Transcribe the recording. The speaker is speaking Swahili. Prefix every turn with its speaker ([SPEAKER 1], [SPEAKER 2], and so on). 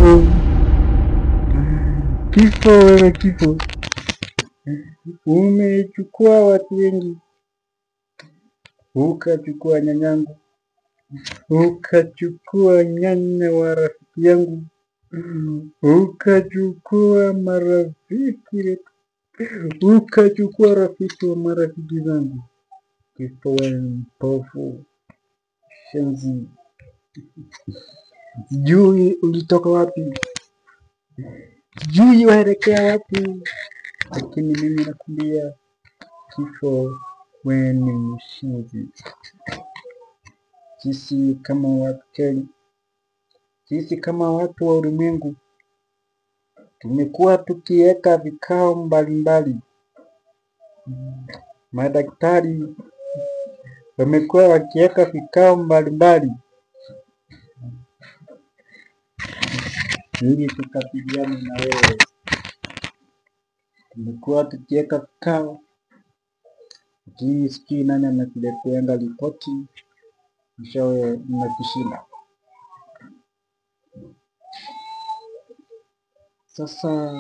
[SPEAKER 1] Kifo, kifo, wewe kifo, umechukua watu wengi, ukachukua nyanyangu, ukachukua nyanya wa rafiki yangu, ukachukua marafiki, ukachukua rafiki wa marafiki zangu. Kifo wewe mpofu, shenzi, sijui ulitoka wapi, sijui waelekea wapi, lakini mimi nakwambia kifo, wewe ni mshenzi. Sisi kama watu Kenya, sisi kama watu wa ulimwengu tumekuwa tukiweka vikao mbalimbali. Madaktari wamekuwa wakiweka vikao mbalimbali ili tukabiliane na wewe. Tumekuwa tukiweka vikao, lakini sijui nani anatuleteanga ripoti, mwishowe mnatushinda. Sasa